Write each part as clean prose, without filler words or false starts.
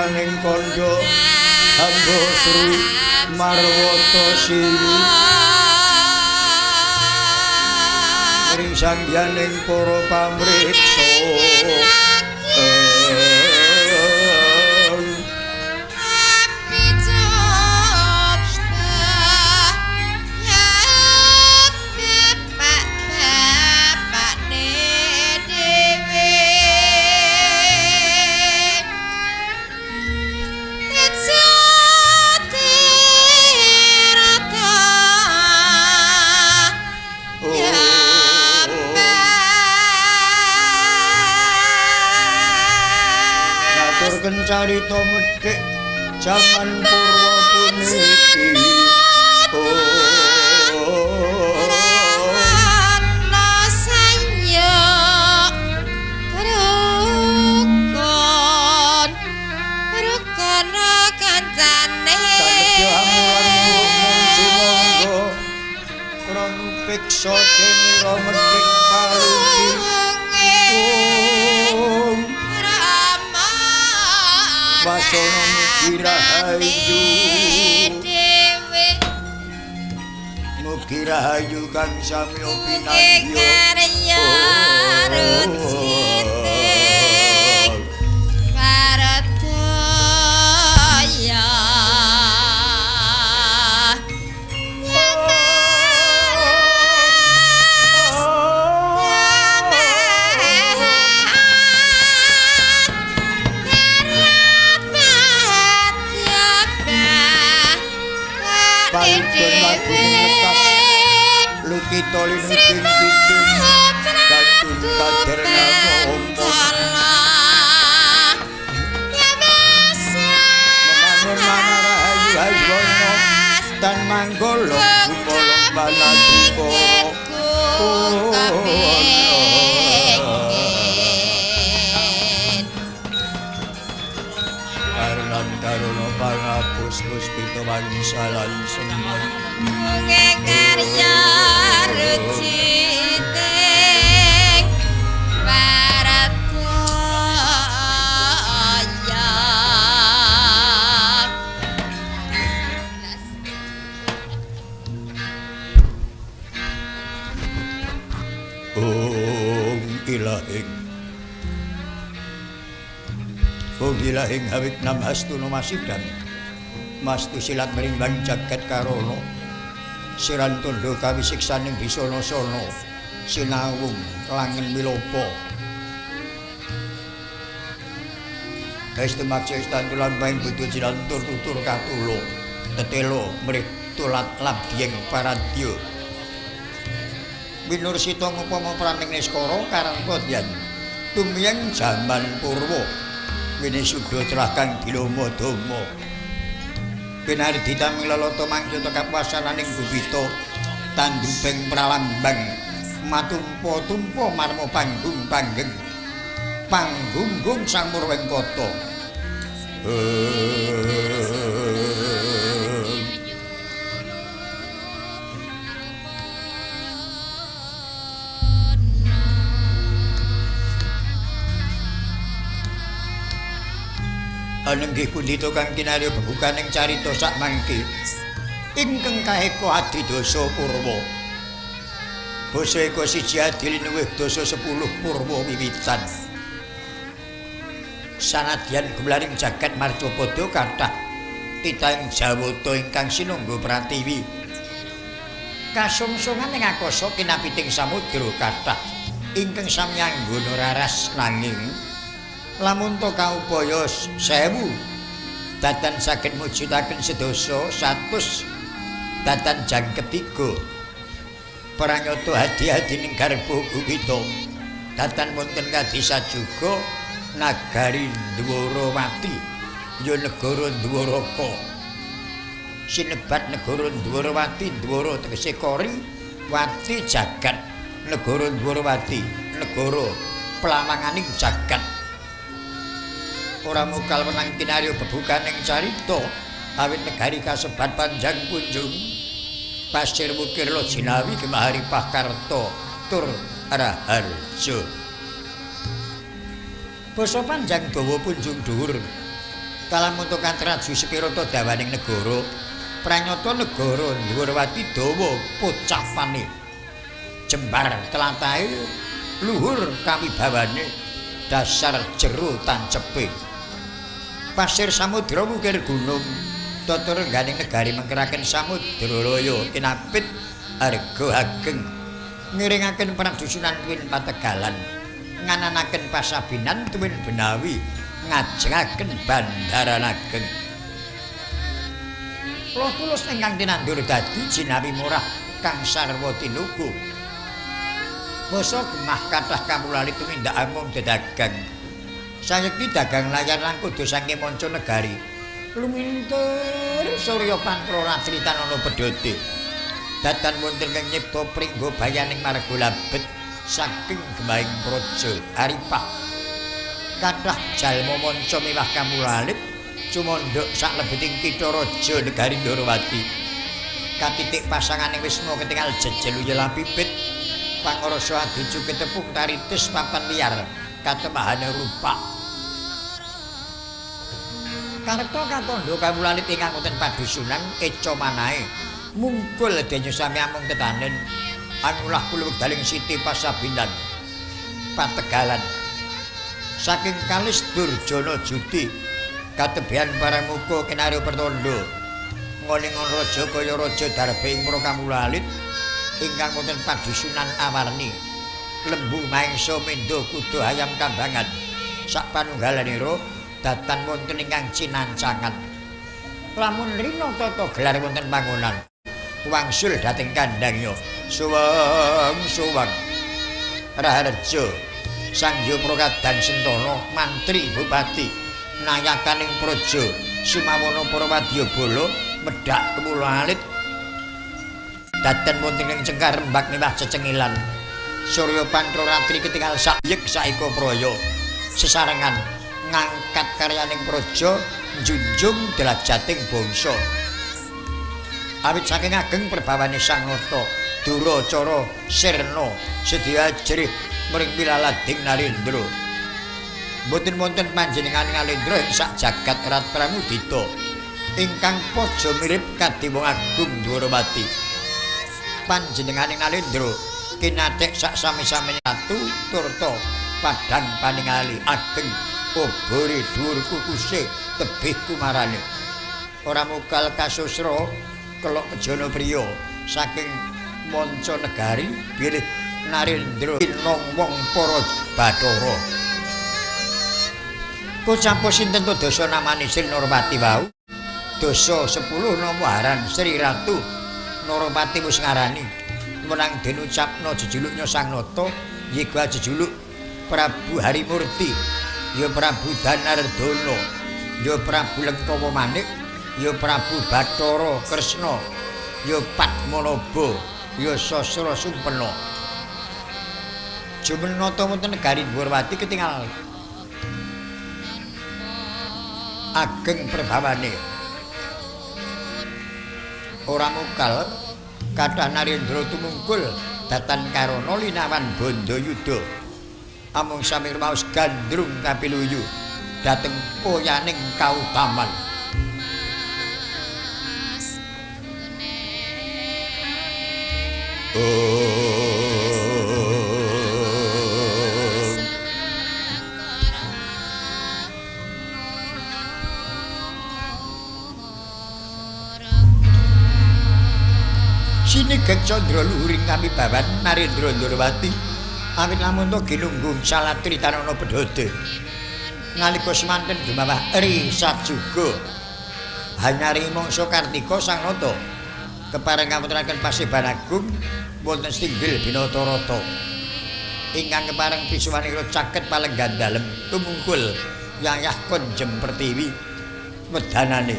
Kaning kandha hamba Sri Marwata Siwi ring sangyaning para pamriksa. Carita medhik jaman purwa puniki. Rukun rukana kancane krana piksa denira medhik paluki. Wasana mugi rahayu mugi rahayu kang sami pinandya paradaya. Lukita linuting kidung kadung kaderna omong memangun manarahayu haywana tan manggala gumolong panadukara. Karunan karuna panapus puspita wangsalan semon bunge karya ruciting paradaya. Om ilahing Om ilahing hawik namhastuna masidan mastu silat mrimbang jagat karana siran tandha kawisiksaning bisana-sana sinawung langen milopa estu maksa istantulan paing butuh jilantur tutur katulo tetelo mrih tulat labdyeng paradya winursita ngupama praning niskara karang kodyan tumiyeng jaman purwa winisuda trah kang diloma-doma pinardita minglalata mangkita kapuasananing gubita tanduping pralambang matumpa-tumpa marma panggung panggeng panggunggung sang Murwengkata. Anenggih pundhita kang kinarya bebukaning carita sakmangke ingkang kaheka adidasa purwa. Basa eka siji adi linuwih dasa 10 purwa wiwitan. Sanadyan gumlaring jagat marcapada kathah titahing jawata ingkang sinungga pratiwi. Kasungsungan ing akasa kinapiting samudra kathah ingkang samyanggana raras nanging lamun to kaupaya 1000 datan saged mujudaken sedasa 100 datan jangkep 3 pranyata hadi-hadi ning garba kita datan wonten kadisajuga nagari Dwarawati ya negara Dwaraka sinebat negara Dwarawati. Dwara tegese kori, wati jagat. Negara Dwarawati negara pelawanganing jagat. Ora mukal menang kinarya bebukaning carita awit negari kasebat panjang punjung pasir wukir lo jinawi gemahari pakarta tur raharja. Basa panjang dawa punjung dhuwur Kalamunto katraju sepirata dawaning negara, pranyata negara Ndhuwurwati dawa pocapane. Jembar tlathahe luhur kawibawane, dasar jero tancepe. Pasir samudra wukir gunung, tata rengganing negari mengkeraken samudra raya kinapit harga ageng. Ngiringaken pradusunan tuwin pategalan, ngananaken pasabinan tuwin benawi, ngajengaken bandaran ageng. Loh tulus ingkang tinandur dadi jinawi murah kang sarwa tinuku. Basa gemah kathah kamulali tumindak amung dedagang. Sayekti dagang layar lan kudu saking manca negari. Lumintir surya pantra ratri tanana pedhote. Datan wonten ing nyipta pringgo bayaning marga labet saking gemahing praja Aripah. Kathah jalma manca miwah kamulalit sumandhak saklebeting kitha raja negari Ndorowati. Katitik pasanganing wisma ketingal jejel uyel pipit pangrasa adicu ketepung taritis papan liar katemahane rupak. Karta katandha kamulalit ingkang wonten padusunan eca manahe mungkul denya sami amung tetanen anulah kula wekdaling siti pasabinan pategalan. Saking kalis Durjana Judi katebihan paramuka kinarya pertandha ngolingon raja kaya raja darbe ing para kamulalit ingkang wonten padusunan awarni lembu maengsa mendha kuda ayam kambangan sak panunggalanira datan wonten ingkang cinancangan. Lamun rina tata gelar wonten panggonan wangsul dhateng kandhangya suweng-suweng Raharja Sangya Prakadan Sentana mantri bupati nayakaning praja sumawana para wadyabala medhak kemula alit dadan wonten ing cengkar rembak miwah cecengilan. Surya pantra ratri ketingal sakyek saika praya sesarengan ngangkat karyaning praja njunjung derajating bangsa. Awit saking ageng perbawane Sang Nata Duracara sirna sedya ajrih mring wilalading Narendra. Mboten wonten panjenengan Nalendra ing sak jagat Rat Pramudita ingkang paja mirip kadewa agung Dwarawati. Panjenengane Nalendra kinathik sak sami-samine ratu turta padhang paningali ageng obore dhuwur kukuse tebih kumarane. Ora mukal kasusra kelok kejana priya saking manca negari bilih Narendra inong wong para bathara. Kocapa sinten to dasa namane Sri Narpati wau? Dasa 10 nama aran Sri Ratu Narpati wis ngarani. Menang den ucapna jejuluknya Sang Nata yiga jejuluk Prabu Harimurti, ya Prabu Danardana, ya Prabu Lengkawa Manik, ya Prabu Bathara Kresna, ya Padmanaba, ya Sasra Sumpena. Jumenata wonten negari Dwarawati ketingal ageng perbawane. Ora mukal kathah Narendra tumungkul datan karana linawan Bandayuda. Amung sami rumaos gandrung kapiluyu dhateng poyaning kautaman. Sinigek candra luhuring kamibawan Narendra Ndorowati awit lamun to ginunggung salatri tanana pedhode. Nalika semanten dumawah ri sajuga hanyari mangsa Kartika Sang Nata kepareng ngawontenaken paseban agung wonten Stinggil Binatarata ingkang kepareng pisuwanira caket palenggan dalem tumungkul yayah konjem pertiwi wedanane.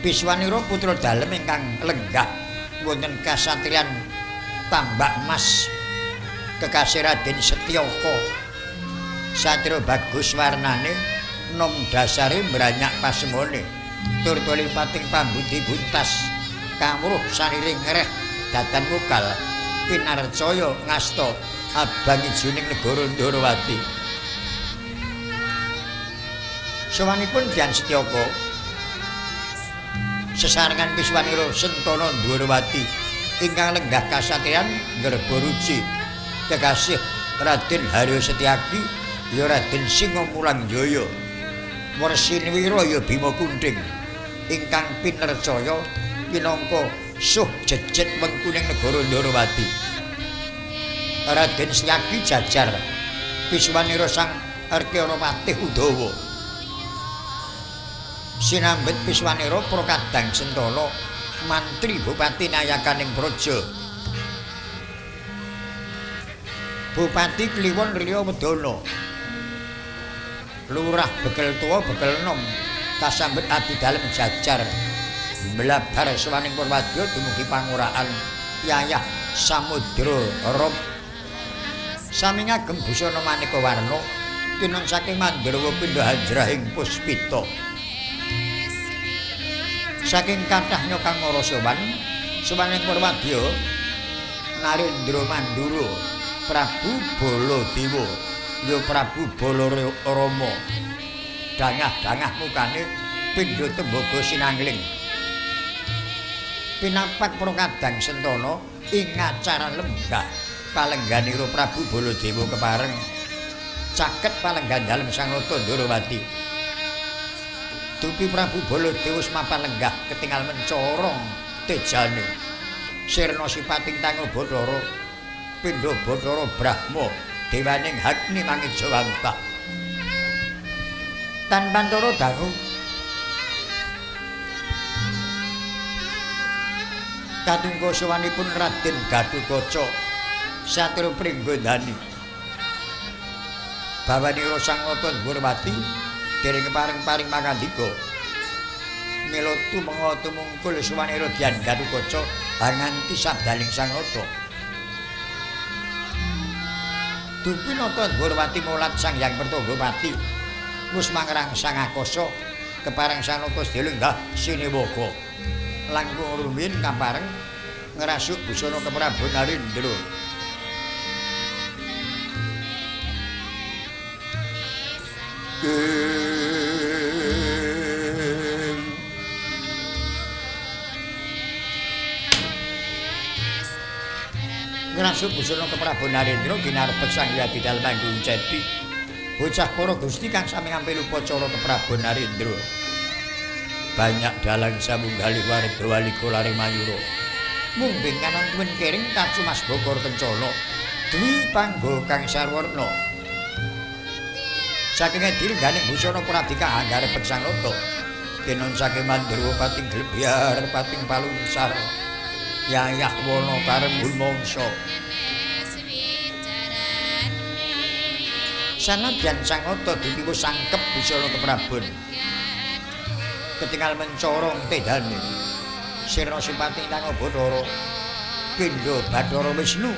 Pisuwanira putra dalem ingkang lenggah wonten kasatriyan Tambak Mas kekasih Raden Setyaka. Satria bagus warnane, nom dasare mbranyak pasemone, tur lipating pambudi buntas, kawruh saniring ngereh datan mukal, pinarcaya ngasta abang ijuning negara Ndorowati. Sowanipun Dian Setyaka sesarengan piswanira Sentana Ndwarawati ingkang lenggah kasatriyan Nggerba Ruci kekasih Raden Haryo Setyaki ya Raden Singamulangjaya Wersinwira ya Bima Kunthing ingkang pinercaya pinangka suh jejet wengkuning negara Ndwarawati. Raden Setyaki jajar piswanira Sang Arkyara Patih Udawa. Sinambet piswanira Prakadang Sentana mantri bupati nayakaning praja. Bupati Kliwon Riya Wedana. Lurah Bekel Tuwa Bekel Nom kasambet abdi dalem jajar mlabar sowaning Purwadya dumugi panguraan Yayah Samudra Rob. Sami ngagem busana maneka warna tinun saking Mandrawa pindha hajrahing puspita. Saking kathahnya kang mara sowan sowaning Purwadya Narendra Mandura Prabu Baladewa ya Prabu Balarama dangah-dangah mukane pindha tembaga sinangling pinapak Prakadang Sentana ing acara lenggah palengganira Prabu Baladewa kepareng caket palenggan dalem Sang Nata Ndwarawati. Dupi Prabu Baladewa mapan lenggah ketingal mencorong tejane. Sirna sipating tango Bathara pindha Bathara Brahma dewaning Agni mangejawantah. Tan pantara dangu katungga sowanipun Raden Gatotkaca satria Pringgondani. Bawanira Sang Nata Ndwarawati dereng kepareng-paring makandika. Mila tumenga tumungkul sowanira Dian Gatotkaca nganti sabdaning Sang Nata. Dupi Nata Ndwarawati mulat Sang Hyang Pertangga Pati wus mangrangsang akasa kepareng Sang Nata sedaya lenggah siniwaka. Langkung rumiyin kapareng ngrasuk busana keprabu Narendra. Ngrasuk busana keprabu Narendra ginarbet Sang Hyang Adi Dalem Manggung Cedi. Bocah para gusti kang sami ngampil upacara keprabu Narendra. Banyak dalang samunggalih warga walika laring mayura. Mumbing kanan tuwin kering kacumas bokor kencana. Dwi pangga kang sarwarna. Saking direngganing busana pradika anggarebet Sang Nata. Tinon saking Mandrawa pating glebyar pating paluncar. Yayah wana karembul mangsa. Sanadyan Sang Nata ditipu sangkep busana keprabon. Ketingal mencorong tedane. Sirna simpati nang Bathara pindha Bathara Wisnu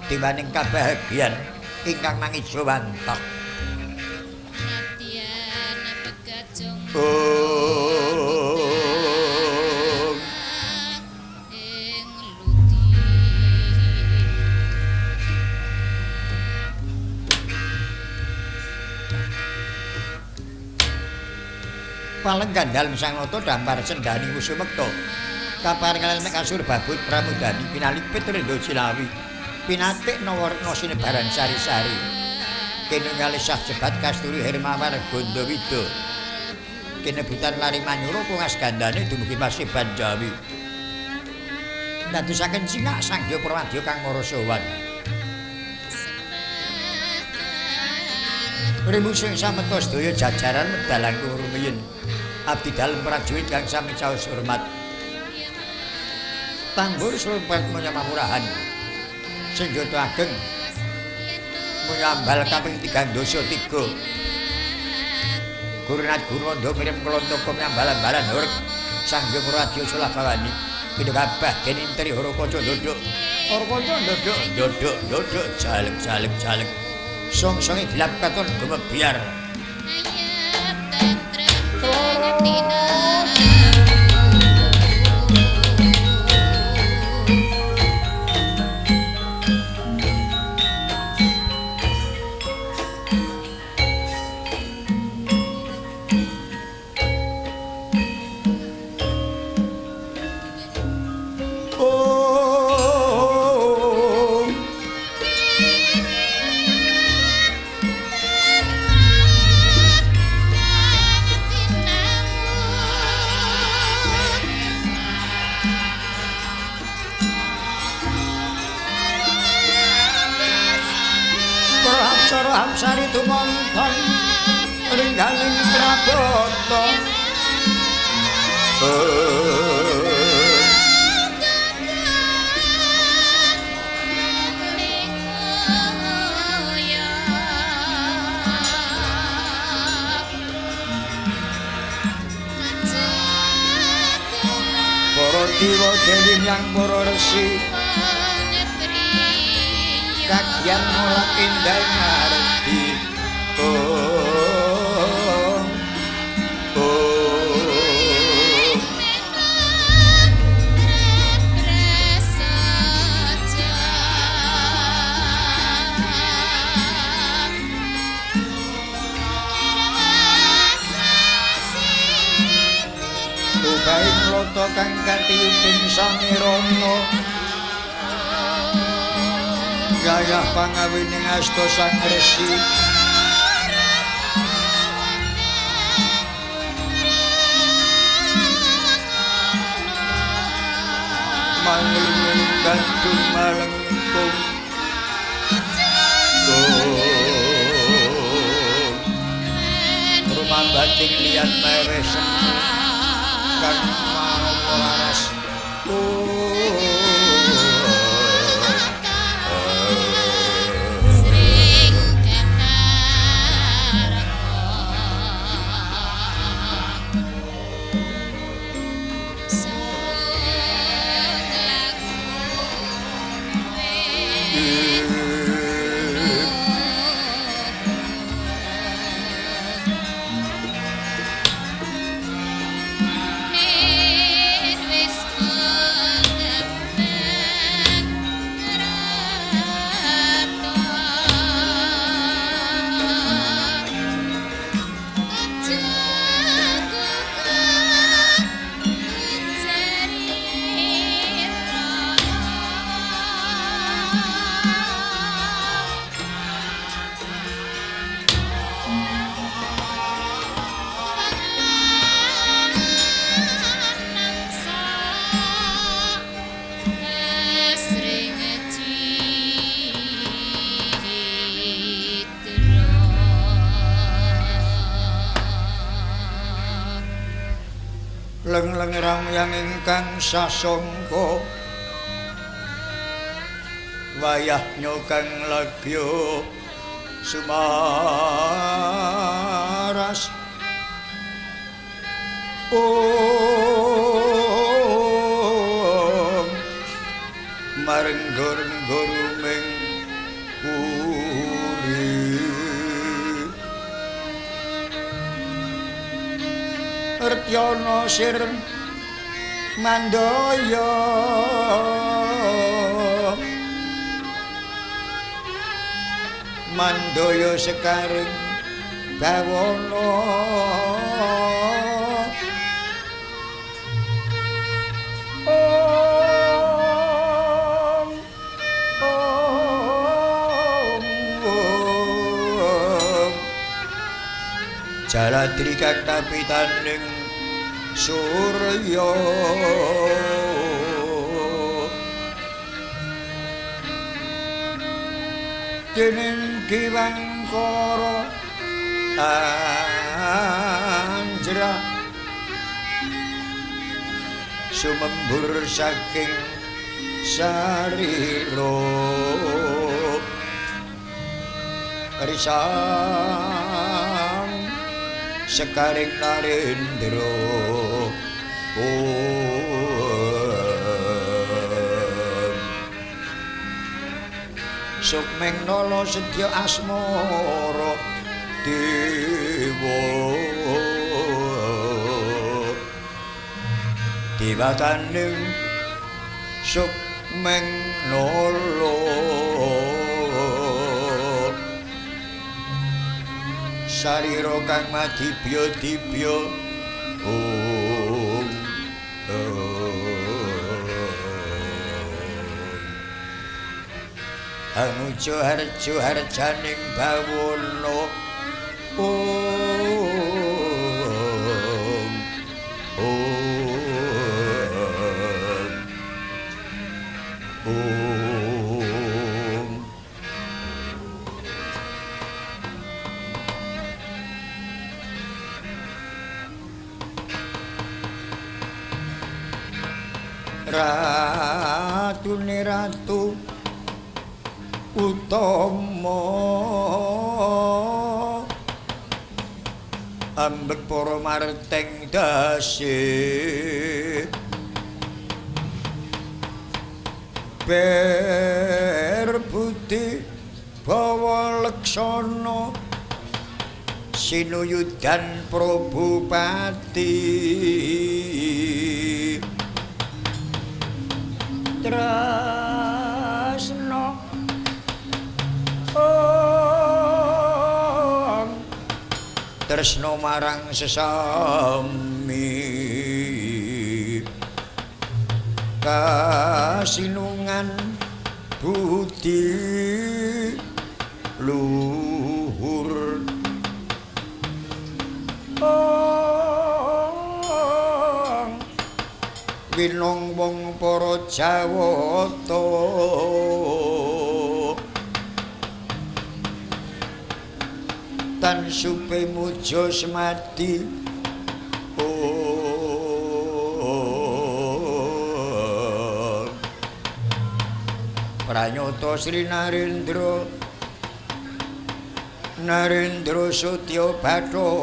dewaning kabahagian ingkang mangijawantah. Palenggan dalem Sang Nata dampar sendani Wusumekta. Kaparengan mek kasur babut pramudani pinalipit rendha Cilawi. Pinatik nawarna sinebaran sari-sari. Kene sah jebat kasturi Hermawar Gondowida. Kinebutan lari manyura pungas gandane dumugi Paseban Jawi. Ndadosaken cingak Sang Hyang Prawadya kang mara sowan. Rimu sing sameta sedaya jajaran medal langkung rumiyin. Abdi dalem prajurit kang sami caos hormat. Tambur slumpat menyamamurahan. Senjata ageng menyambal kaping 3 3. Gurunat Gurwanda mirip klontoko nyambalan-balan horeg Sang Hyang Prawadya Solah Bawani. Pindha kabeh dening Tri Harakaca ndodhok. Harakaca ndodhok ndodhok ndodhok jalek jalek jalek. Song-songe gelap katon gumebyar. para hapsari tumonton rengganing prabata. Para dewa dewi yang para resi kagian mulak indah ngardi. Oh, oh. Ubaing loto kang katiyuping samirana gayah pangawining asta sang resi. Manglung gandung malengkung. Rumambating liyan mere semu kang maha laras. Leng-leng ramyang ingkang sasongko wayah nyokang lagyo sumaras. Om marenggo-renggo ruming puri Ertyana sir mandaya mandaya sekaring bawana. Om om om Jaladri kang kapitaning surya dening Diwangkara anjra sumembur saking sarira risang sekaring narendra. Sukmeng nala sedya asmara dewa dewataning sukmeng nala sarira kang madibya-dibya. Om Anuja harja harjaning bawana. Om Om Om. Ratune ratu utama ambek para marteng dase berbudi bawa leksana sinuyudan Prabupati tresna tresna marang sesami kasinungan budi luhur winong wong para Jawata tan supe muja semadi pranyata Sri Narendra Narendra Sutya Bathara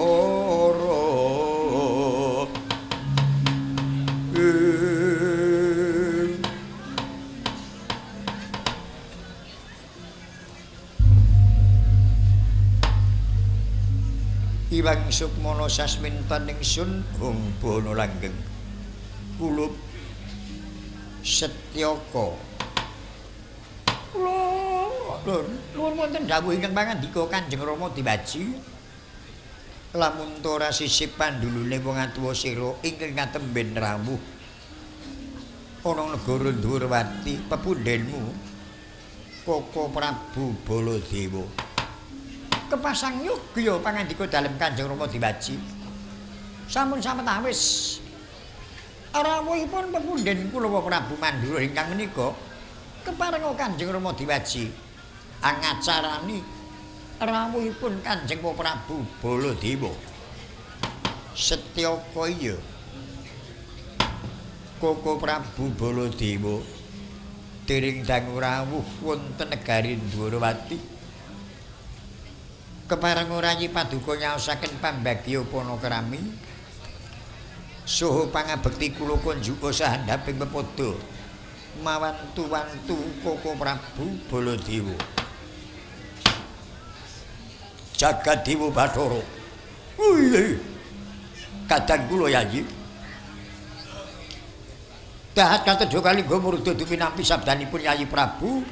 Iwang Sukmana sasmintan ingsun Hung Bono langgeng kulup Setyaka. Kula nuwun wonten dawuh ingkang pangandika Kanjeng Rama Diwaji lamun ora sisip pandulune wong atuwa sira ingkang katemben rawuh ana negara Ndhuwurwati pepundhenmu Koko Prabu Baladewa. Kepasang yogya pangandika dalem Kanjeng Rama Diwaji sampun sametawis rawuhipun pepundhen kula Prabu Mandura ingkang menika keparenga Kanjeng Rama Diwaji angacarani rawuhipun Kanjeng Prabu Baladewa. Setyaka iya Koko Prabu Baladewa dering dangu rawuh wonten negari Ndhuwurwati kepareng rayi paduka nyaosaken pambagya panakrami saha pangabekti kula kunjuka sahandhaping pepadha mawantu-wantu Koko Prabu Baladewa. Jagat Dewa Bathara. Kadang kula Yayi dahat katedha kalingga murda duminampi sabdanipun Yayi Prabu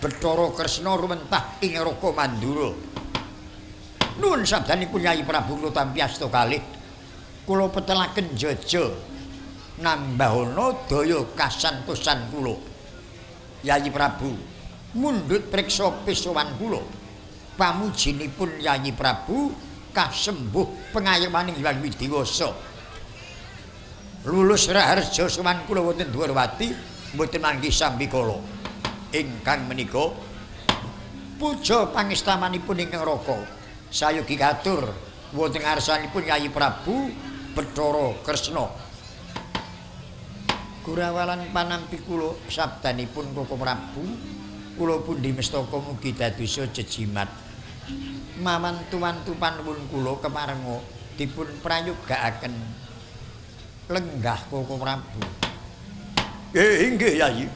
Bathara Kresna rumentah ing Raka Mandura. Nuwun sabdanipun Yayi Prabu kula tampi asta kalih kula petelaken jaja nambahana daya kasantosan kula. Yayi Prabu mundhut priksa pisowan kula. Pamujinipun Yayi Prabu kasembuh pengayomaning Hyang Widiwasa. Lulus raharja sowan kula wonten Dwarawati mboten manggi sambikala. Ingkang menika puja pangistamanipun ingkang Raka. Sayogi katur wonten ngarsanipun Yayi Prabu Bathara Kresna. Gurawalan panampi kula sabdanipun Koko Prabu kula pundi mestaka mugi dadosa jejimat. Mawantu-wantu panuwun kula keparenga dipun prayogakaken lenggah Koko Prabu. Inggih Yayi.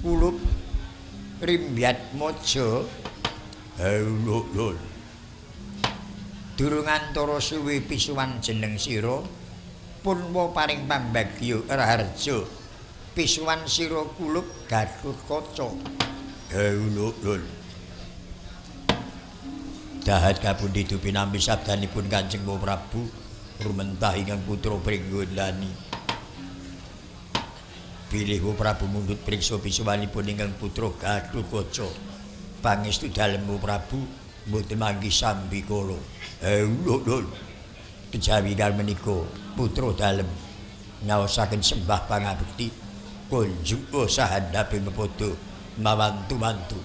Kulup Rimbyatmaja. Lho. Durung antara suwe pisuwan jeneng sira punwa paring pambagya raharja pisuwan sira kulup Gatotkaca. Lho. Dahat kapundi dupinampi sabdanipun Kanjeng Prabu rumentah ingkang putra Pringgondani. Bilih Prabu mundhut priksa pisuwanipun ingkang putra Gatotkaca. Pangestu dalem Prabu mboten manggi sambikala. Lho. Kejawi kal menika putra dalem nyaosaken sembah pangabekti kunjuka sahandhaping pepadha mawantu-wantu.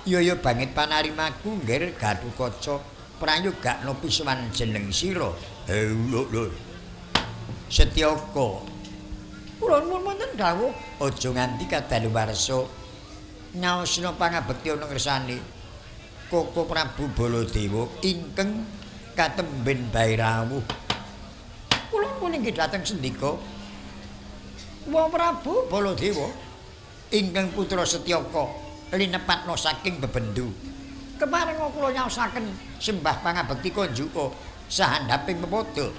Yaya bangit panarimaku nggir Gatotkaca prayogakna pisuwan jeneng sira. Lho. Setyaka Kula nuwun wonten dawuh aja nganti kadaluwarsa nyaosna pangabekti ana ngersane Koko Prabu Baladewa ingkang katemben bae rawuh. Kula pun inggih dhateng sendika Wa Prabu Baladewa ingkang putra Setyaka linepatna saking bebendu. Keparenga kula nyaosaken sembah pangabekti konjuka sahandhaping pepodo.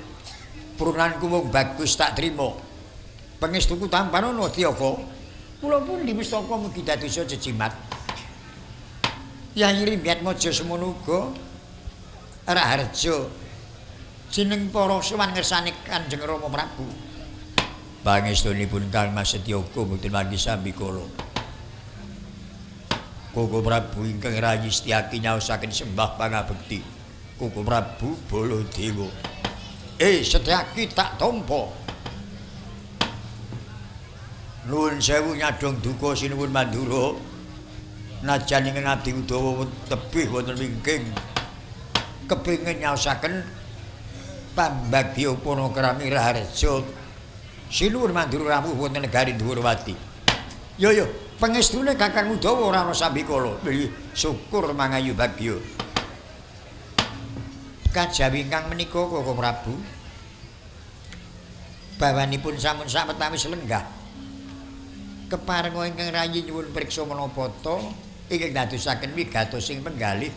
Purunanku wong bagus tak trima. Pangestuku tampanana Setyaka. Kula pun dimestaka mugi dadosa jejimat. Yayi Rimbyatmaja semono uga Raharja jeneng para sowan ngersane Kanjeng Rama Prabu. Pangestunipun Kang Mas Setyaka mboten manggi sambikala. Koko Prabu ingkang rayi Setyaki nyaosaken sembah pangabekti Koko Prabu Baladewa. Setyaki tak tampa. Nuwun sewu nyadong duka sinuwun Mandura. Najan ingkang abdi Udawa tebih wonten wingking kepingin nyaosaken pambagya panakrami Raharja sinuwun Mandura rawuh wonten negari Dwarawati. Yo yo, pangestune Kakang Udawa ora ana sambikala. Syukur mangayu bagya. Kajawi ingkang menika Koko Prabu bawanipun sampun sawetawis lenggah. Keparenga ingkang rayi nyuwun priksa menapa ta ingkang dadosaken wigatosing penggalih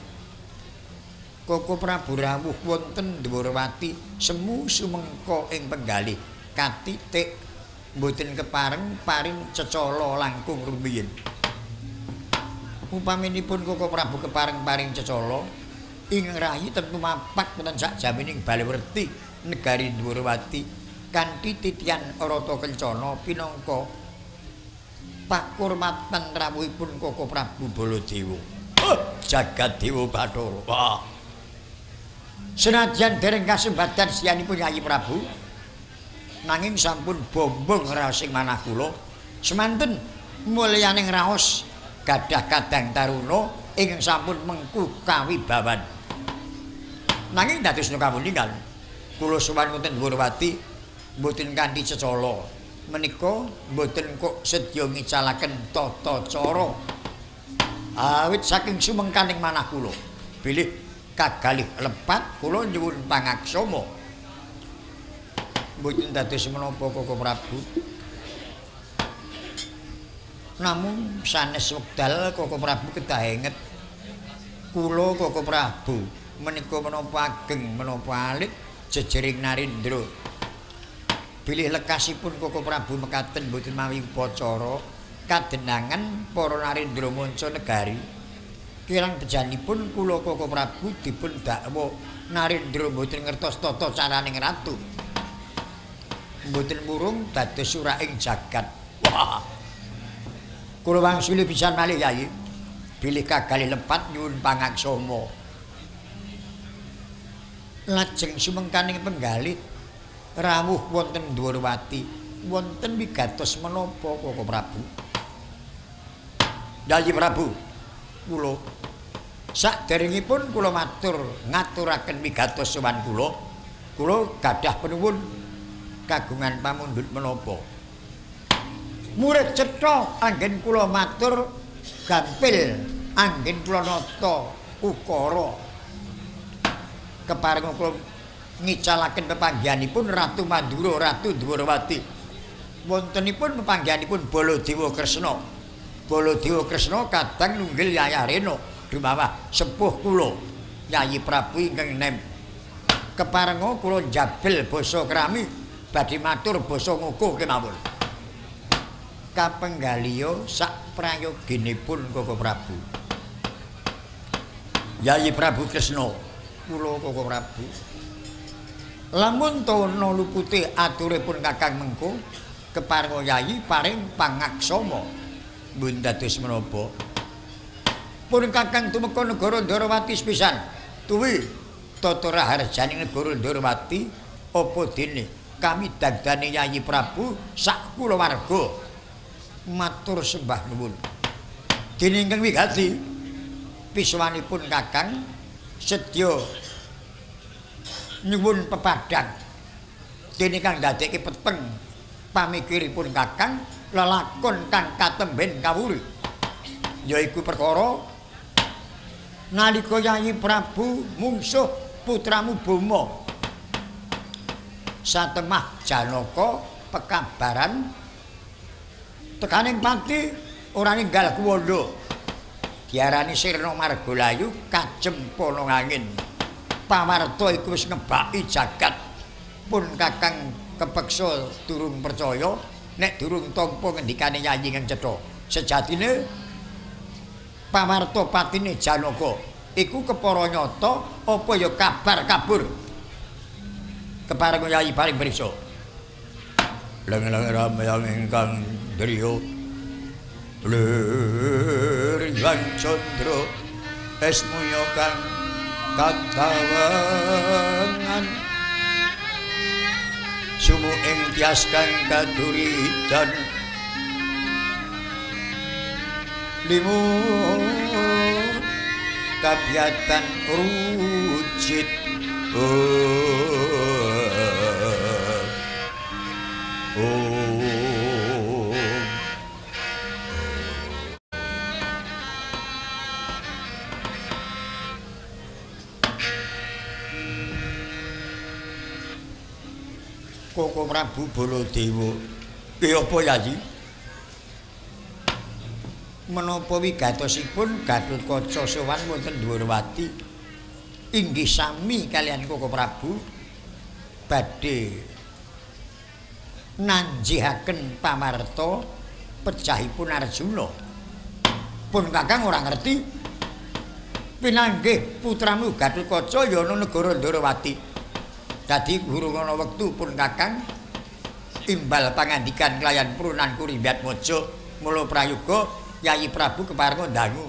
Koko Prabu rawuh wonten Dwarawati semu sumengka ing penggalih katitik mboten kepareng paring cecala langkung rumiyin. Upaminipun Koko Prabu kepareng paring cecala ing rayi tentu mapak wonten sakjamining Balewerti negari Dwarawati kanthi titian rata kencana pinangka pakurmatan rawuhipun Koko Prabu Baladewa. Jagat Dewa Bathara. Wah. Senajan dereng kasembatan sianipun Yayi Prabu, nanging sampun bombong raosing manah kula. Semanten mulyaning raos gadah kadang taruna ingkang sampun mengku kawibawan. Nanging dados kawuningan kula sowan wonten Dwarawati mboten kanthi cecala. Menika mboten kok sedya ngicalaken tata cara. Awit saking sumengkaning manah kula, bilih kagalih lepat kula nyuwun pangaksama. Mboten dados menapa Koko Prabu. Namung sanes wekdal Koko Prabu kedah enget kula Koko Prabu menika menapa ageng menapa alit jejering narendra. Bilih lekasipun Koko Prabu mekaten mboten mawi upacara kadenangan para narendra manca negari. Kirang bejanipun kula Koko Prabu dipun dakwa narendra mboten ngertos tata caraning ratu. Mboten murung dados suraing jagat. Wah. Kula wangsuli pisan malih Yayi. Bilih kagalih lepat nyuwun pangaksama. Lajeng sumengkaning penggalih rawuh wonten Dwarawati wonten wigatos menapa Koko Prabu? Yayi Prabu, kula sakderengipun kula matur ngaturaken wigatos sowan kula, kula gadah penuwun kagungan pamundhut menapa. Murid cetha anggen kula matur gampil anggen kula nata ukara. Keparenga kula ngicalaken pepanggihanipun Ratu Mandura, Ratu Dwarawati. Wontenipun pepanggihanipun Baladewa Kresna. Baladewa Kresna kadang nunggil Yayarena dumawah sepuh kula Yayi Prabu ingkang nem. Keparenga kula njabel basa krami badhe matur basa ngukuh kemawon. Kapenggaliya sak prayoginipun Koko Prabu. Yayi Prabu Kresna, kula Koko Prabu. Lamun tono lupute aturipun Kakang mengko keparenga Yayi paring pangaksama. Mbun dados menapa? Pun Kakang tumeka negara Ndorowati sepisan. Tuwi tata raharjaning negara Ndorowati apa dene kami dagdane Yayi Prabu sak kulawarga. Matur sembah nuwun. Dene ingkang wigati pisuwanipun Kakang sedya nyuwun pepadang. Dene kang ndadekke peteng Pamikiripun Kakang lelakon kang katemben kawuri. Yaiku perkara nalika Yayi Prabu mungsuh putramu Boma. Satemah Janaka pekabaran tekaning pati ora ninggal kuwanda. Diarani Sirna Margalayu kajempana angin. Pawarta iku wis ngebaki jagat. Pun Kakang kepeksa durung percaya nek durung tampa ngendikane Yayi ingkang cetha. Sejatine pawarta patine Janaka iku kepara nyata apa ya kabar kabur. Kepareng Yayi paring priksa. Leng-leng ramyang ingkang driya lir yang candra esmuya kang katawangan sumu ing tias kang kaduridan limut kabyatan rujit. Koko Prabu Baladewa. Ki apa Yayi? Menapa wigatosipun Gatotkaca sowan wonten Dwarawati inggih sami kaliyan Koko Prabu badhe nanjihaken pamarta pejahipun Arjuna. Pun Kakang ora ngerti pinanggih putramu Gatotkaca ya ana negara Dwarawati. Dadi guru ana wektu pun Kakang imbal pangandikan kelayan prunan Kurimbyatmaja mula prayoga Yayi Prabu keparenga dangu.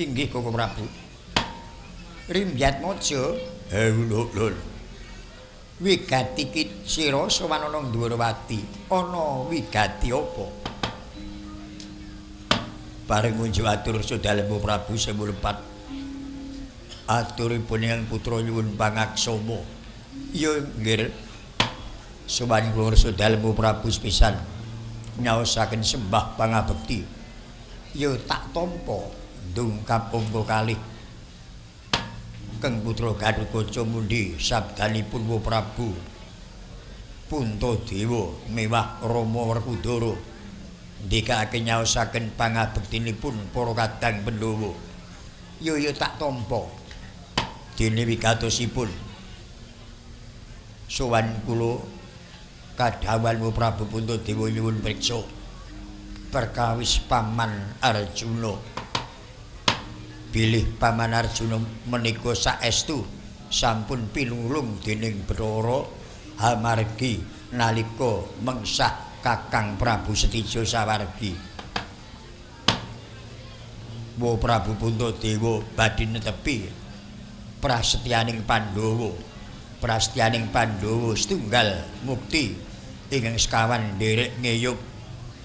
Inggih Koko Prabu. Rimbyatmaja lho. Wigati ki sira sowan ana Dwarawati. Ana wigati apa? Bareng ngunjuk atur sudalem Prabu sewu lepat. Aturipun ingkang putra nyuwun pangaksama. Ya nggih. Sowan kula sudalem Prabu sepisan nyaosaken sembah pangabekti. Ya tak tampa ndungkap angka kalih. Keng putra Gatotkaca mundi sabdanipun Wa Prabu Puntadewa mewah Rama Werkudara ndikake nyaosaken pangabektinipun para kadang Pandhawa. Ya ya tak tampa. Dene wigatosipun sowan kula kadhawuhan Wa Prabu Puntadewa nyuwun priksa perkawis Paman Arjuna. Bilih Paman Arjuna menika saestu sampun pinulung dening Bathara hamargi nalika mengsah Kakang Prabu Setija sawargi. Wa Prabu Puntadewa badhe netepi prasetyaning Pandhawa. Prasetyaning Pandhawa setunggal mukti ingkang sekawan nderek ngeyup,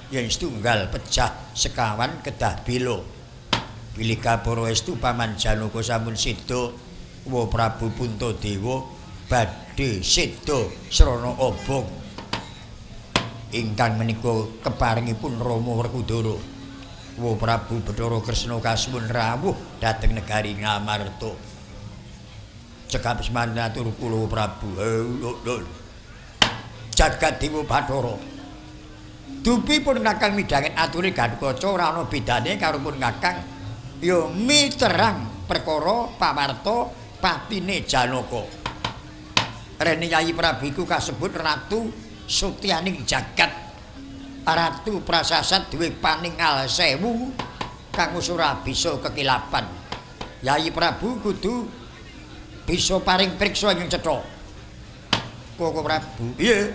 yen setunggal pecah sekawan kedah bela. Bilih kapara estu Paman Janaka sampun seda, Wa Prabu Puntadewa badhe seda srana obong ingkang menika keparengipun Rama Werkudara. Wa Prabu Bathara Kresna kasuwun rawuh dhateng negari Ngamarta. Cekap semanten atur kula Prabu. Jagat Dewa Bathara. Dupi pun Kakang midhanget ature Gatotkaca ora ana bedane karo pun Kakang. Ya miterang perkara pawarta patine Janaka. Rene Yayi Prabu iku kasebut ratu sutyaning jagat. Ratu prasasat duwe paningal sewu kang ora bisa kekilapan. Yayi Prabu kudu bisa paring priksa ing cetha. Koko Prabu. Piye?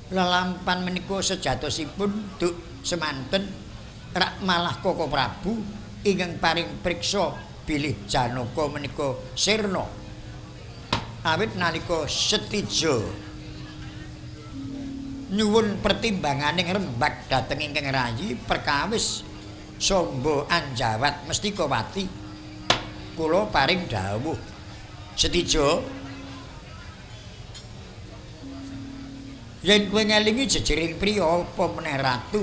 Lelampan menika sejatosipun duk semanten rak malah Koko Prabu ingkang paring priksa bilih Janaka menika sirna. Awit nalika Setija nyuwun pertimbanganing rembag dhateng ingkang rayi perkawis Sombo Anjawat Mestikawati, kula paring dawuh Setija Yen kowe ngelingi jejering priya apa meneh ratu.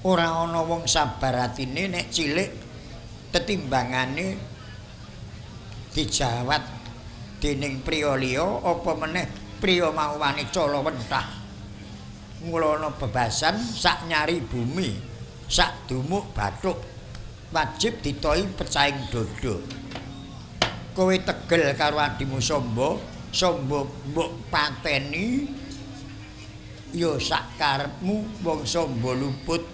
Ora ana wong sabar atine nek cilik tetimbangane dijawat dening priya liya apa meneh priya mau wani cala wentah. Mula ana bebasan sak nyari bumi, sak dumuk bathuk wajib ditoi pecahing dada. Kowe tegel karo adimu Samba, Samba mbok pateni ya sak karepmu wong Samba luput.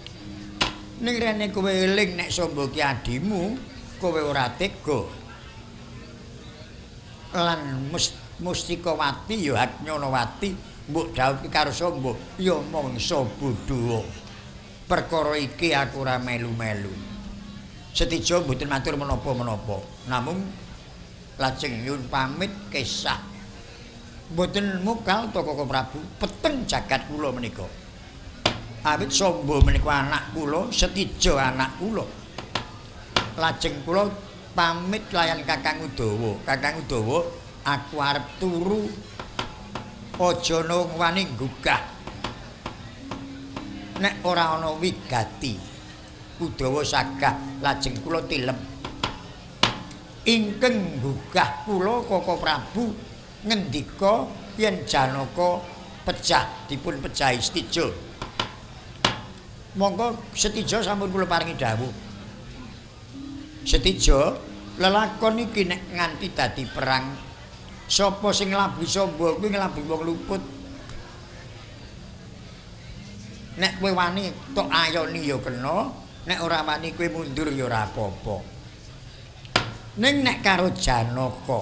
Ning rene kowe eling nek Samba ki adimu, kowe ora tega. Lan Mustikawati ya Hanyonowati mbok dhawuhke karo Samba ya mangsa bodho. Perkara iki aku ora melu-melu. Setija mboten matur menapa-menapa. Namung lajeng nyuwun pamit kesah. Mboten mukal to Koko Prabu, peteng jagat kula menika. Awit Samba menika anak kula, Setija anak kula. Lajeng kula pamit layan Kakang Udawa. Kakang Udawa, aku arep turu. Aja nang wani nggugah. Nek ora ana wigati, Udawa sagah lajeng kula tilem. Ingkang nggugah kula Koko Prabu ngendika yen Janaka pejah dipun pejahi Setija. Monggo Setija sampun kula paringi dawuh. Setija, lelakon iki nek nganti dadi perang, sapa sing nglabuhi Samba kuwi nglabuhi wong luput. Nek kowe wani tok ayoni ya kena, nek ora wani kowe mundur ya ora apa-apa. Ning nek karo Janaka,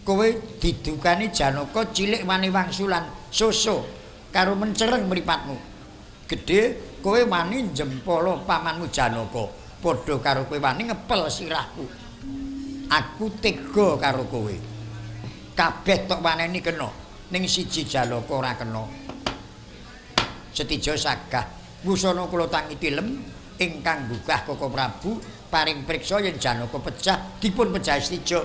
kowe didukani Janaka cilik wani wangsulan soso karo mencereng mripatmu. Gedhe kowe wani njempala pamanmu Janaka, padha karo kowe wani ngepel sirahku. Aku tega karo kowe. Kabeh tok waneni kena, ning siji Janaka ora kena. Setija sagah wusana kula tangi tilem ingkang nggugah Koko Prabu paring priksa yen Janaka pecah dipun pejahi Setija.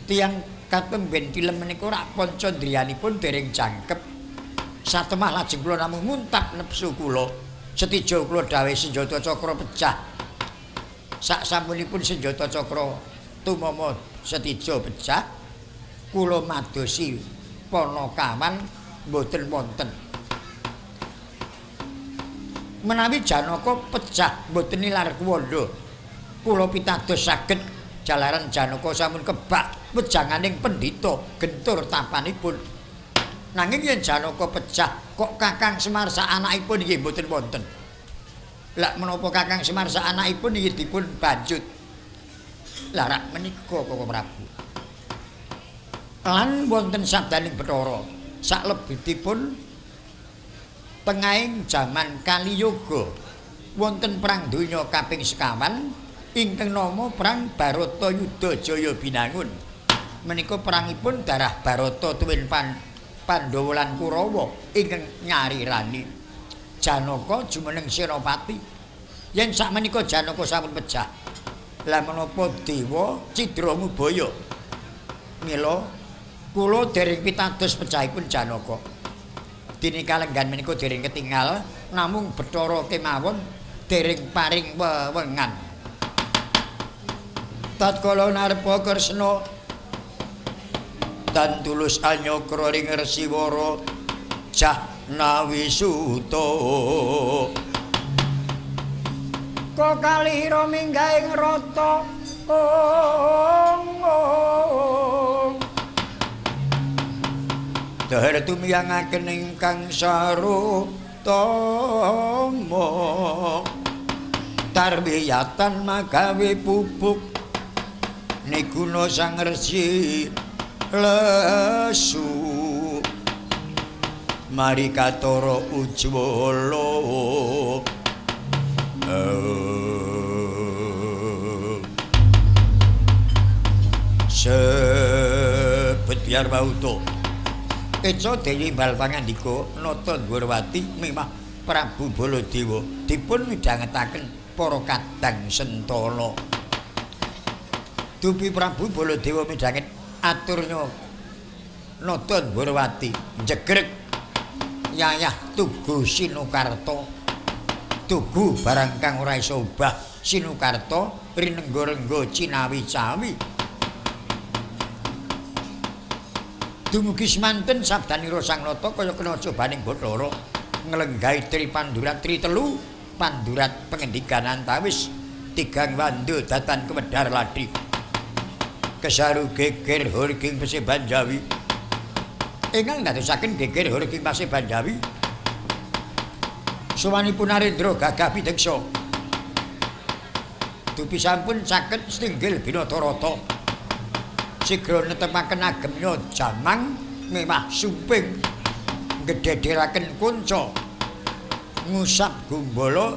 Tiyang katemben tilem menika rak panca ndriyanipun dereng jangkep. Satemah lajeng kula namung nguntap nepsu kula. Setija kula dawuh senjata cakra pecah. Sak sampunipun senjata cakra tumama Setija pecah, kula madosi panakawan mboten wonten. Menawi Janaka pecah mboten nilar kuwanda, kula pitados saged jalaran Janaka sampun kebak wejanganing pendhita gentur tapanipun. Nanging yen Janaka pecah kok Kakang Semar sak anakipun nggih mboten wonten. Lah menapa Kakang Semar sak anakipun nggih dipun banjut. Lah rak menika Koko Prabu. Lan wonten sabdaning Bathara saklebetipun tengahing jaman Kaliyoga wonten perang donya kaping sekawan ingkang nama perang Baratayuda Jaya Binangun. Menika perangipun darah Barata tuwin Pandhawa lan Kurawa ingkang nyarirani Janaka jumeneng senopati. Yen sakmenika Janaka sampun pecah, lah menapa dewa cidra ngubaya? Mila kula dereng pitados pecahipun Janaka. Dene kalenggan menika dereng ketingal, namung Bathara kemawon dereng paring wewengan. Tatkala narpa Kresna tan tulus anyakra ring Resiwara Jahnawi Suta. Kok kalira minggahing rata ong ong. Dahar tumiyangaken ingkang sarutama tarbiyatan magawe pupuk niguna sang resi lesu mari katara ujwala. Sebet biar bauto Eca Dewi Balpangandika nata Ndhurawati mimah Prabu Baladewa dipun midhangetaken para kadang sentana. Dupi Prabu Baladewa midhanget aturnya Nata Ndorowati njegreg yayah tugu Sinukarta. Tugu barang kang ora iso obah Sinukarta rinengga-rengga cinawi-cawi. Dumugi semanten sabdanira Sang Nata kaya kena cobaning Bathara nglenggahi Tri Pandurat Tri Telu Pandurat pengendikan antawis tigang wanda datan kemedhar ladi. Kesaru geger horging Paseban Jawi. Ingkang ndadosaken geger horging Paseban Jawi sowanipun Narendra gagah pideksa. Dupi sampun caket setinggil Binatarata. Sigra netepaken agemnya jamang mewah sumping ngedederaken kunca ngusap gumbala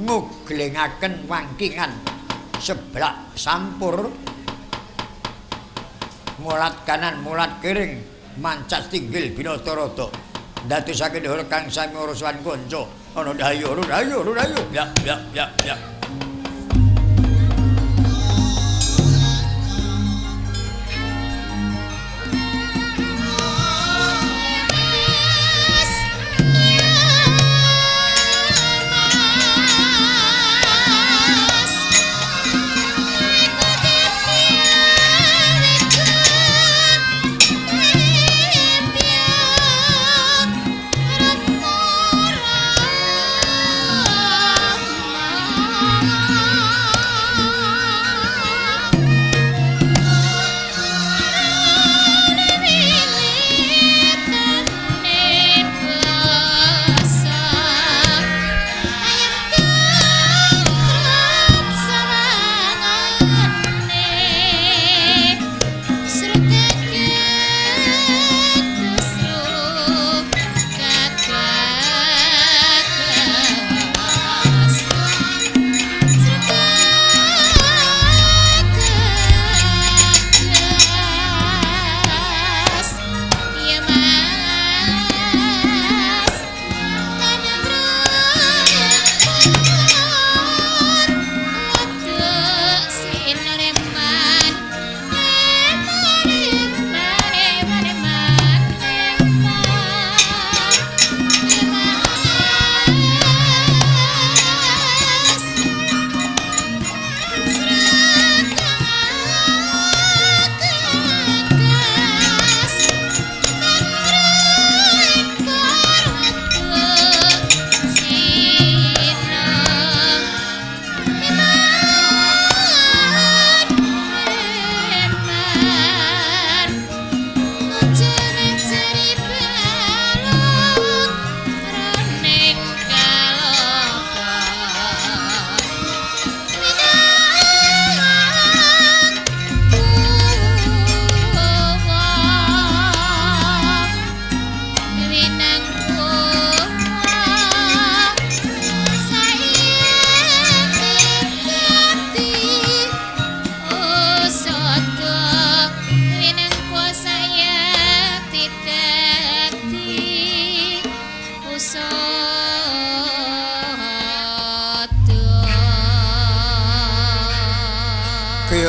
nguglengaken wangkingan seblak sampur mulat kanan mulat kiring mancas tinggil Binatarata ndadosaken hor kang sami urusan kanca ana dayo dayo dayo ya ya ya ya.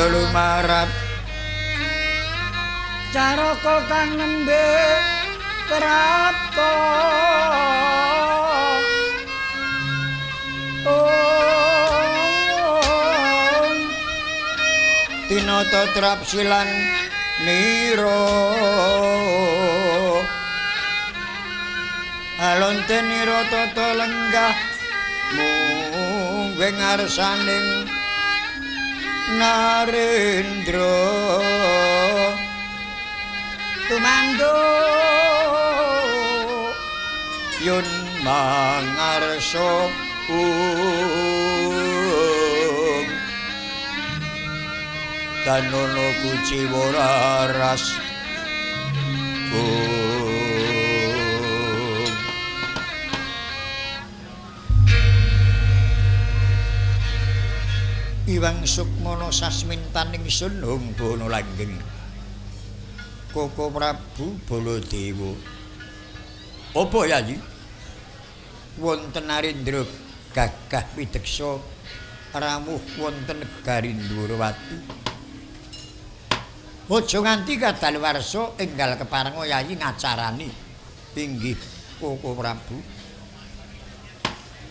Lumarap caraka kang nembe prapta tinata trapsilan nira alonte nira tata lenggah mungguh ngarsaning Narendra tumanduk yun mangarsa tanono kuciwa raras Iwang Sukmana sasmintaning sun Hungbono langgeng Koko Prabu Baladewa. Apa Yayi? Wonten Narendra gagah pideksa Rawuh wonten negari Ndhurawati. Aja nganti kadaluwarsa enggal keparenga Yayi ngacarani. Inggih Koko Prabu.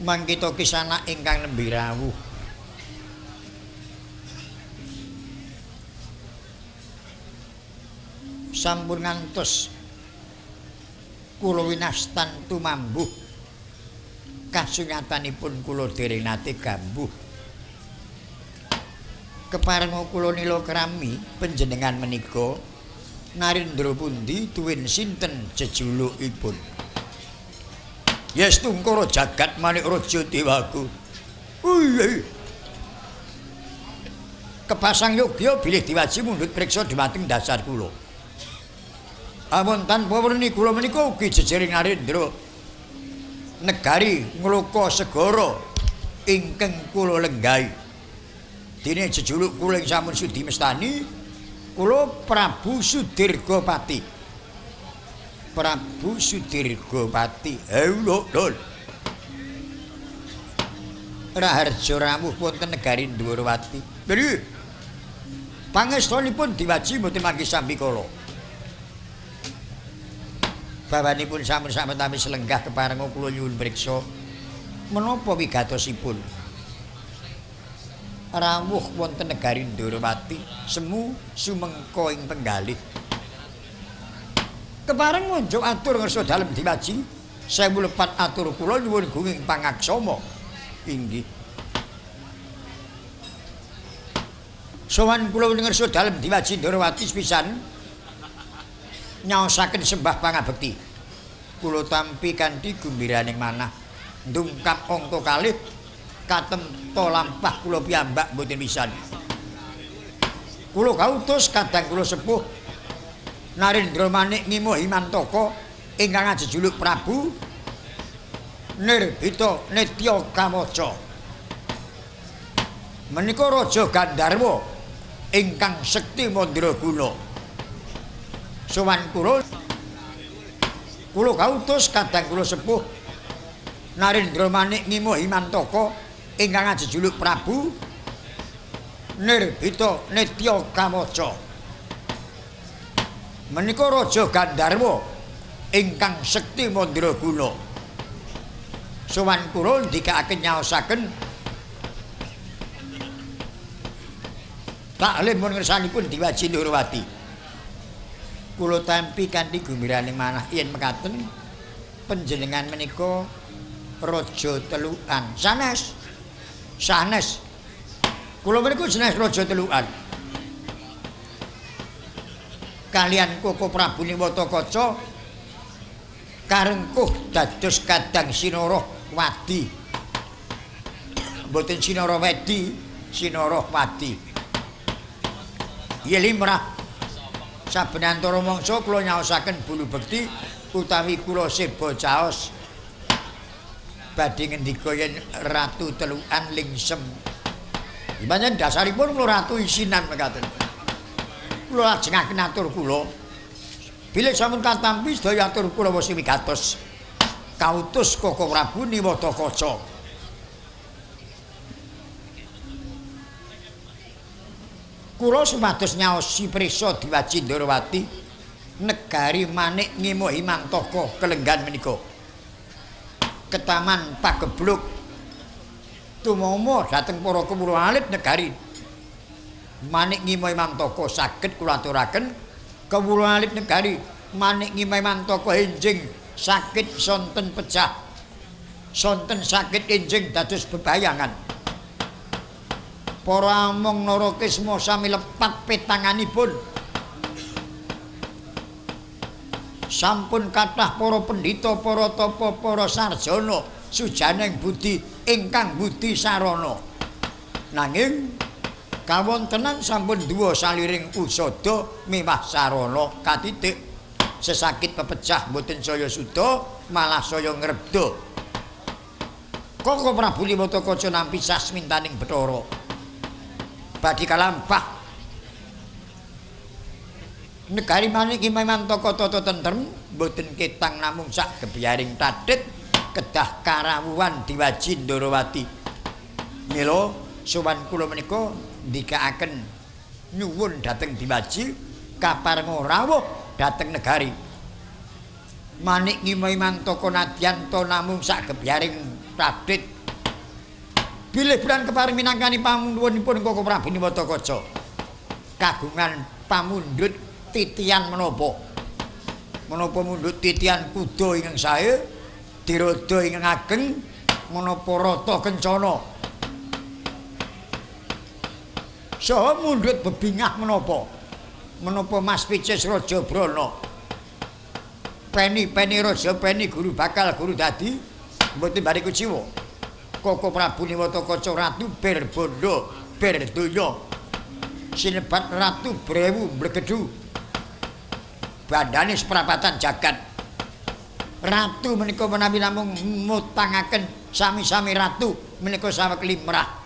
Mangkita kisana ingkang nembe rawuh. Sampun ngantos kula winastan tumambuh kasunyatanipun kula dereng nate gambuh. Keparenga kula nila krami panjenengan menika narendra pundi tuwin sinten jejulukipun? Yestungkara jagat manik raja dewaku. Uy. Kepasang yogya bilih diwaji mundhut priksa dhumateng dasar kula. Amun tanpa werni kula menika ugi jejering narendra negari ngloka segara ingkang kula lenggahi. Dene jejuluk kula ing sampun sudi mestani kula Prabu Sudirgapati. Prabu Sudirgapati. Lho, lho. Raharja rawuh wonten negari Ndhurawati. Nggih. Pangestunipun diwaji mboten mangke sambikala. Bawanipun sampun sametami selenggah keparenga kula nyuwun priksa menapa wigatosipun. Rawuh wonten negari Ndhurawati semu sumengka ing penggalih. Kepareng ngunjuk atur ngersa dalem diwaji sewu lepat atur kula nyuwun gunging pangaksama. Inggih. Sowan kula ngersa dalem diwaji Ndhurawati sepisan nyaosaken sembah pangabekti. Kula tampi kanthi gumbiraning manah ndungkap angka kalih katemto lampah kula piyambak mboten pisan. Kula kautus kadang kula sepuh Narendra Manik Ngima Himantaka ingkang ajejuluk Prabu Nirbita Nitya Kawaca. Menika Raja Gandharwa ingkang sekti mandraguna. Sowan kula kula kautus kadang kula sepuh Narendra Manik Ngima Himantaka ingkang ajejuluk Prabu Nirbita Nitya Kawaca. Menika Raja Gandharwa ingkang sekti mandraguna. Sowan kula ndikakaken nyaosaken taklim mun ngersanipun diwaji Ndhurawati. Kula tampi kanthi gumbiraning manah yen mekaten panjenengan menika Raja Telukan. Sanes. Sanes. Kula menika sanes Raja Telukan. Kalian Koko Prabu Niwatakaca karengkuh dados kadang Sinarah Wadi. Mboten Sinarah Wedi, Sinarah Wadi. Yen limrah saben antara mangsa kula nyaosaken bulu bekti utawi kula seba caos badhe ngendika yen Ratu Telukan lingsem. Pancen dasaripun kula ratu isinan mekaten. Kula lajengaken atur kula. Bilih sampun katampi sedaya atur kula wis wigatos. Kautus Koko Prabu Niwatakaca. Kula supados nyaosi prisa diwaji Ndhurawati negari Manik Ngima Himantaka kelenggan menika. Ketaman pagebluk tumama dhateng para kawula alit negari Manik Ngima Himantaka saged kula aturaken kawula alit negari Manik Ngima Himantaka enjing sakit sonten pecah sonten sakit enjing dados bebayangan. Para among Narakisma sami lepat petanganipun. Sampun kathah para pendhita, para tapa, para sarjana sujaning budi ingkang budi sarana. Nanging kawontenan sampun duwa saliring usada miwah sarana katitik. Sesakit pepecah mboten saya suda malah saya ngrebda. Koko Prabu Niwatakaca nampi sasmintaning Bathara. Badhe kalampah negari Manik Himantaka tata tentrem mboten ketang namung sak gebyaring tathit kedah karawuhan diwaji Ndhurawati. Mila Sowan kula menika ndikaaken nyuwun dhateng Diwaji kaparenga rawuh dhateng negari. Manik Ngima Imantaka nadyanta namung sak gebyaring Radit. Bilih bulan kepareng minangkani panuwunipun Koko Prabu Niwatakaca. Kagungan pamundhut titian menapa? Menapa mundhut titian kuda ingkang sae, dirada ingkang ageng, menapa rata kencana? Saha mundhut bebingah menapa? Menapa Mas Picis Raja Brana? Peni-peni raja peni guru bakal guru dadi mboten bari kuciwa. Koko Prabu Niwatakaca Ratu Berbondo Berdonya sinebat Ratu Brewu Mblegedu bandane seprapatan jagat. Ratu menika menawi namung mutangaken sami-sami ratu menika saweg limrah.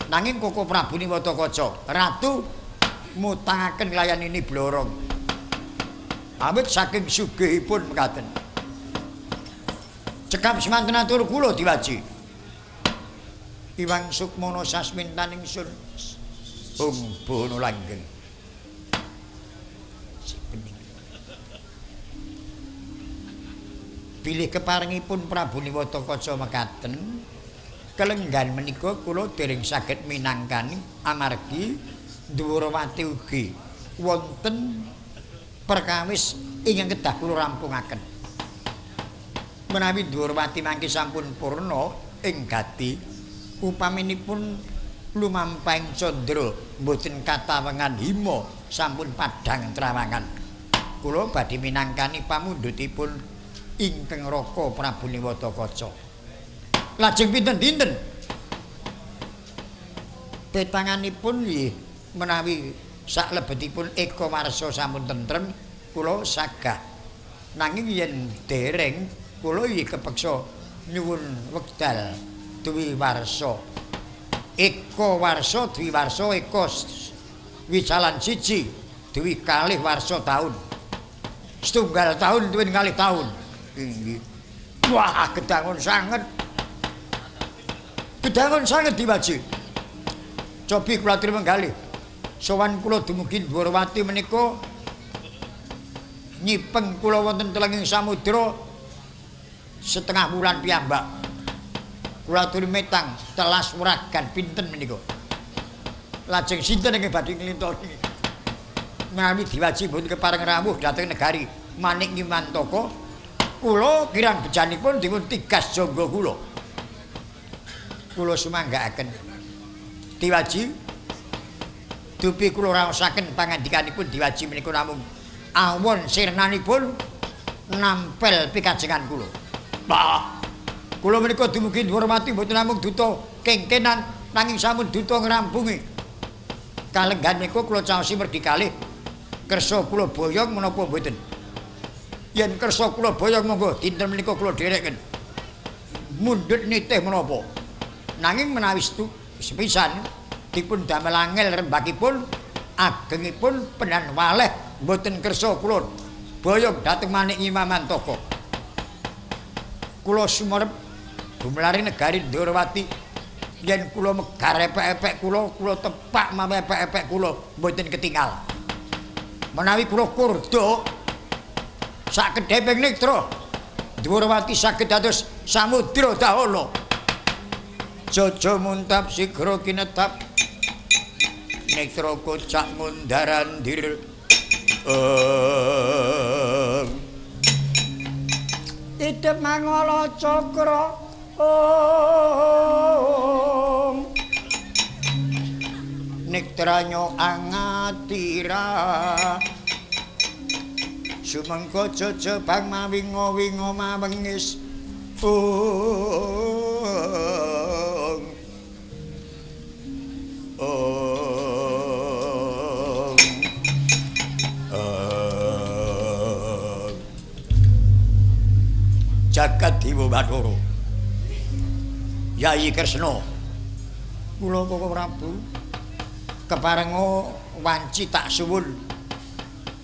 Nanging Koko Prabu Niwatakaca Ratu mutangaken layanini blorong. Awit saking sugihipun mekaten. Cekap semanten atur kula Diwaji. Iwang Sukmana sasmintaning sun Hung Bono langgeng. Bilih keparengipun Prabu Niwatakaca mekaten, kelenggan menika kula dereng saged minangkani amargi Dwarawati ugi wonten perkawis ingkang kedah kula rampungaken. Menawi Dwarawati mangke sampun purna ing gati, upaminipun lumampahing candra mboten katawengan hima sampun padhang trawangan. Kula badhe minangkani pamundhutipun ingkang Raka Prabu Niwatakaca. Lajeng pinten dinten? Petanganipun nggih menawi saklebetipun Eka Warsa sampun tentrem kula sagah. Nanging yen dereng kula nggih kepeksa nyuwun wekdal Dwi Warsa. Eka Warsa Dwi Warsa eka wicalan siji dwi kalih warsa taun. Setunggal taun tuwin kalih taun. Inggih. Wah, gedangun sanget. Gedangun sanget Diwaji. Cobi kula aturi menggalih. Sowan kula dumugi Dwarawati menika nyipeng kula wonten telenging samudra setengah wulan piyambak. Kula aturi metang telas wragan pinten menika. Lajeng sinten ingkang badhe nglintoni? Menawi Diwaji mboten kepareng rawuh dhateng negari Manik Ngimantaka, kula kirang bejanipun dipun tigas jangga kula. Kula sumanggaaken. Diwaji dupi kula raosaken pangandikanipun Diwaji menika namung awon sirnanipun nampel pikajengan kula. Wah. Kula menika dumugi Dwarawati mboten namung duta kengkenan nanging sampun duta ngrampungi. Kalenggan menika kula caosi merdi kalih kersa kula boyong menapa mboten. Yen kersa kula boyong monggo dinten menika kula dhereken. Mundhut nitih menapa. Nanging menawi sepisan dipun damel angel rembakipun agengipun penan waleh mboten kersa kula boyong dhateng Manik Ngimantaka. Kula sumerep gumlaring negari Dwarawati yen kula megar epek-epek kula, kula tepak mawi epek-epek kula mboten ketinggal. Menawi kula kurda sak kedheping netra Dwarawati saged dados samudra dahana. Jaja muntap sigra kinetap netra kocak mundarandir. Idep mangala cakra om nektranyo angatira sumengko jaja bang mawinga-winga mawengis om om om Jagat Dewa Bathara Yayi Kresna kula Koko Prabu keparenga wanci tak suwun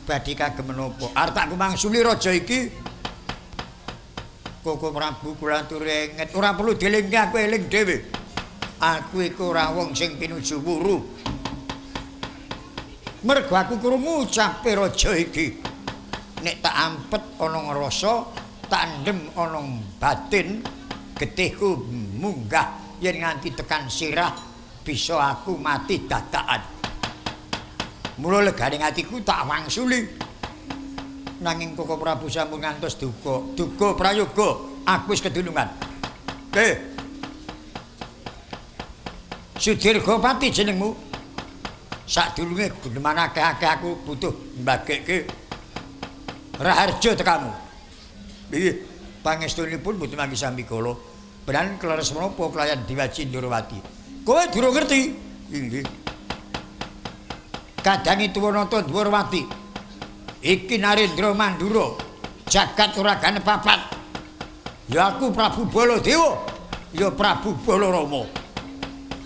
badhe kagem menapa arep tak kumangsuli raja iki. Koko Prabu kula aturi enget ora perlu dielingke aku eling dhewe. Aku iku ora wong sing pinuju wuru. Mergo aku krungu ucape raja iki. Nek tak ampet ana ngrasa, tak endem ana batin, getihku munggah yen nganti tekan sirah bisa aku mati dadakan. Mula legane atiku tak wangsuli. Nanging Koko Prabu sampun ngantos duka, duka prayoga, aku wis kedunungan. Sudirgapati jenengmu. Sadurunge guneman akeh-akeh aku butuh mbagekke raharja tekamu. Nggih, pangestunipun mboten manggi sambikala. Benan kleres menapa kelayan Diwaji Ndorowati. Kowe durung ngerti? Inggih. Kadangi Tuwanata Ndorowati. Iki Narendra Mandura, jagat ora gane papat. Ya aku Prabu Baladewa, ya Prabu Balarama.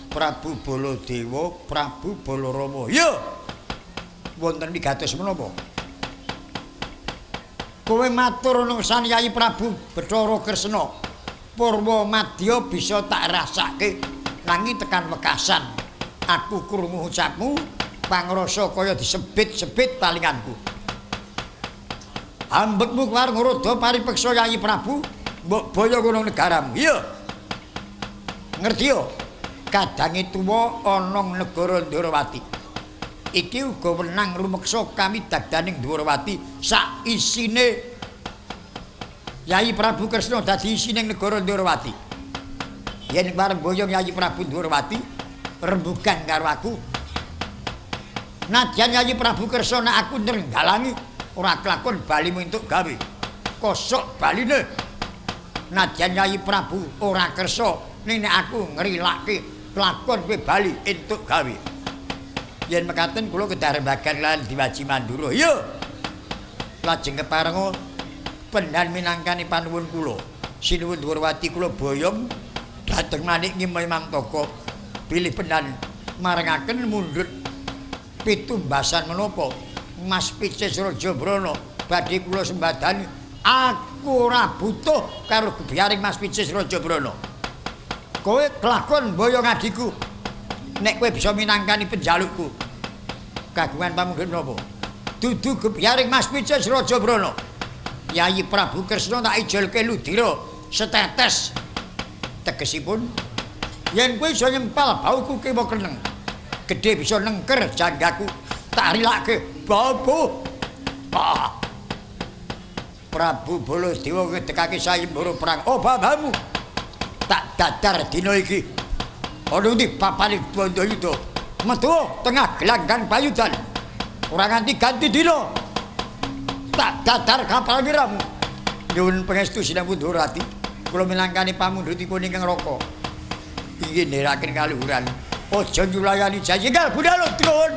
Prabu Baladewa, Prabu Balarama. Ya. Wonten wigatos menapa? Kowe matur nang Sang Yayi Prabu Bathara Kresna. Purwa madya bisa tak rasake nanging tekan wekasan. Aku krungu ucapmu, pangrasa kaya disebit-sebit talinganku. Ambekmu kelar ngrodha paripeksa Yayi Prabu, mbok boyo kono negaramu. Iya. Ngerti yo? Kadange tuwa ana negara Ndorowati. Iki uga wenang rumeksa kami dadaning Ndorowati sak isine Yayi Prabu Kresna dadi isine negara Ndorowati. Yen bareng boyong Yayi Prabu Ndorowati rembugan karo aku. Nadyan Yayi Prabu Kresna nek aku nrenggalangi ora kelakon balimu entuk gawe. Kosok baline. Nadyan Yayi Prabu ora kersa ning nek aku ngrilake kelakon kowe bali entuk gawe. Yen mekaten kula kedah rembagan lan Diwaji Mandura. Iya. Lajeng keparenga pendan minangkani panuwun kula. Sinuwun Ndorowati kula boyong dhateng manik Nyimai Mantaka bilih pendan marengaken mundhut pitumbasan menapa Mas Picis Raja Brana badhe kula sembadani. Aku ora butuh karo gebiyaring Mas Picis Raja Brana. Kowe kelakon boyong adhiku. Nek kowe bisa minangkani penjalukku. Kagungan pamundhut napa? Dudu gebiyaring Mas Picis Raja Brana. Yayi Prabu Kresna tak ijolke ludira setetes. Tegesipun yen kowe iso nyempal bauku kewa keneng. Gedhe bisa nengker janggaku tak rilake babu. Ah. Prabu Baladewa ngedekake sayembara perang. Oh babamu. Tak dadar dina iki. Ana ndi papane Bandayuda? Metu tengah gelanggang payudan. Ora nganti ganti dina. Tak dadar kapal wiramu. Nyuwun pangestu sinambu Ndorowati. Kula minangkani pamundhutipun ingkang raka. Inggih ndherekaken kaluhuran. Aja nyulayani jayenggal budal drun.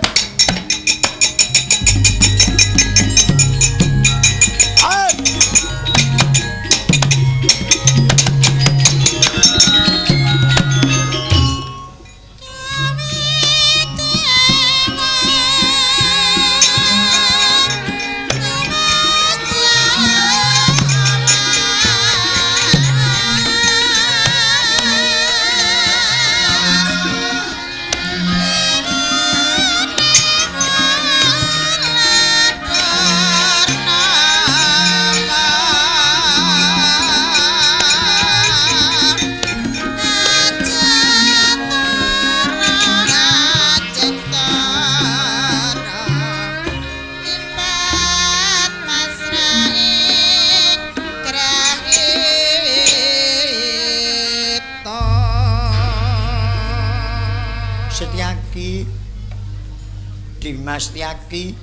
Dimas Tyaki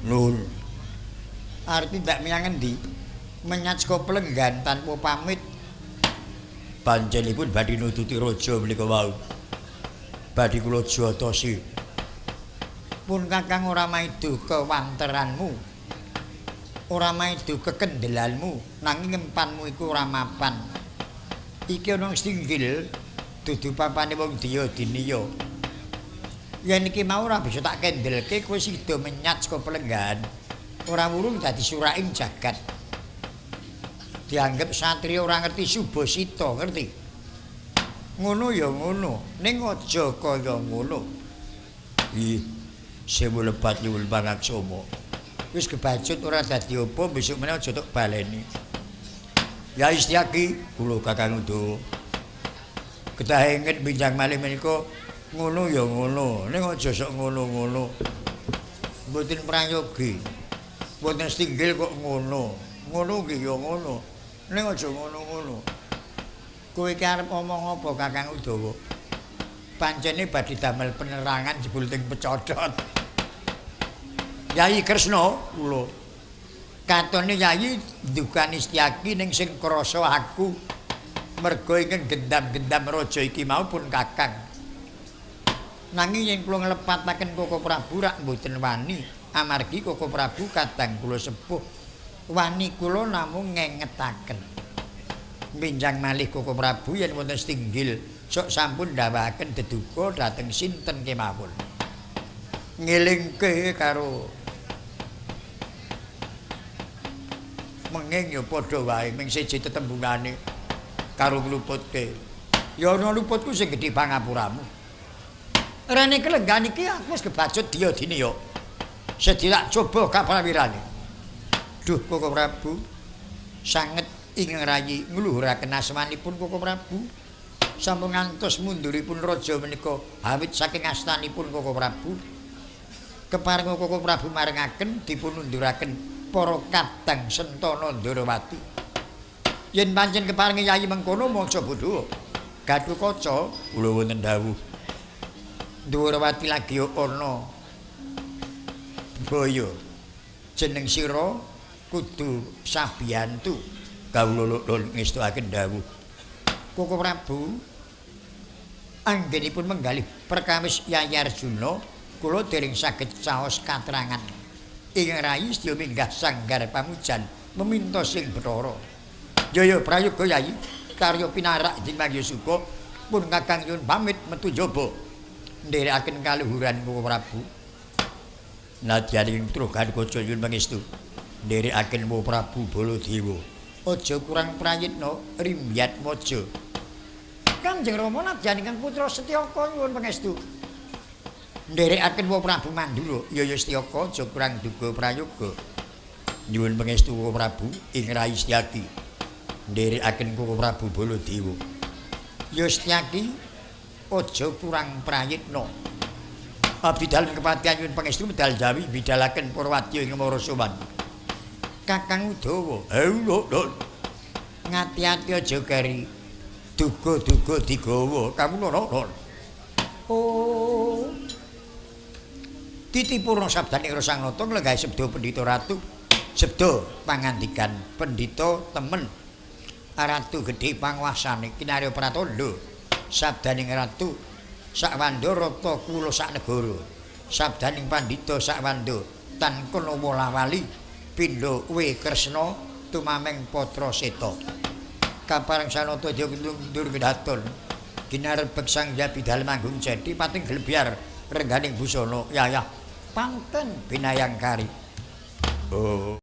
Nun arep tindak menyang endi? Menyat saka pelenggan tanpa pamit. Panjenenganipun badhe nututi raja menika wau. Badhe kula jotosi. Pun Kakang ora maido kewanteranmu. Ora maido kekendelanmu, nanging empanmu iku ora mapan. Iki ana singgil dudu papane wong diya diniya. Yen iki mau ora bisa tak kendelke, kowe sida menyat saka pelenggan. Ora wurung dadi suraing jagat. Dianggep satriya ora ngerti subasita, ngerti? Ngono ya ngono, ning aja kaya ngono. Ih, sewu lepat nyuwun pangaksama. Wis kebacut ora dadi apa, besok meneh aja tok baleni. Yai Setyaki, kula Kakang Udawa. Kedah inget binjang malih menika ngono ya ngono, ning aja sok ngono-ngono. Mboten prayogi. Mboten setinggil kok ngono. Ngono nggih ya ngono. Ning aja ngono-ngono. Kowe iki arep omong apa Kakang Udawa? Pancene badhe damel penerangan jebul teng pecodot. Yai Kresna kula. Katone Yai ndukani Setyaki ning sing krasa aku. Merga ingkang gendam-gendam raja iki mau pun Kakang. Nanging yen kula nglepataken Koko Prabu rak mboten wani, amargi Koko Prabu kadang kula sepuh. Wani kula namung ngengetaken. Minjang malih Koko Prabu yen wonten setinggil sok sampun ndawahaken deduka dhateng sinten kemawon. Ngelingke karo menging ya padha wae ming siji tetembungane karo ngluputke. Ya ana luputku sing gedhe pangapuramu. Rene kelenggan iki aku wis kebacut diya dene ya. Sedilak coba kaprawirane. Duh Koko Prabu, sanget ingkang rayi ngluhuraken asmanipun Koko Prabu. Sampun ngantos munduripun raja menika awit saking astanipun Koko Prabu. Keparenga Koko Prabu marengaken dipununduraken para kadang Sentana Ndorowati. Yen pancen keparenga Yayi mengkono mangsa bodho. Gatotkaca kula wonten dawuh. Ndorowati lagi ana boyo. Jeneng sira kudu sabiyantu. Kawula lho ngestuaken dawuh. Koko Prabu anggenipun menggalih perkawis Yayi Arjuna kula dereng saged caos katrangan. Ing rayi sedya minggah sanggar pamujan meminta sing Bathara. Jaya prayoga Yayi, karya pinarak ing Mangyasuka pun Kakang nyuwun pamit metu njaba nderekaken kaluhuran Koko Prabu. Nadyan ing putra Gatotkaca nyuwun pangestu nderekaken Koko Prabu Baladewa. Aja kurang prayitna rimyat maja. Kanjeng Rama nadyan ingkang putra Setyaka nyuwun pangestu nderekaken Koko Prabu Mandura. Ya ya Setyaka aja kurang duga prayoga. Nyuwun pangestu Koko Prabu ing rayi Setyaki nderekaken Koko Prabu Baladewa. Ya Setyaki aja kurang prayitna. Abdi dalem kepatihan nyuwun pangestu medal jawi bidalaken para wadya ing Marasowan. Kakang Udawa, lho lho. Ngati-ati aja keri. Duga-duga digawa kamulono. Oh. Titipurna sabdaning Rasangnata nglenggahi sabda Pendhita Ratu. Sabda pangandikan Pendhita temen. Ratu gedhe panguasane kinarya pratandha. Sabdaning Ratu sakwanda rata kula sak negara. Sabdaning Pandhita sakwanda tan kono wolawali pindha we Kresna tumameng patra seta. Kapareng sanata ndur kedaton ginarep sang Bidal manggung jedi pating glebyar rengganing busana yayah panten binayang kari. Oh.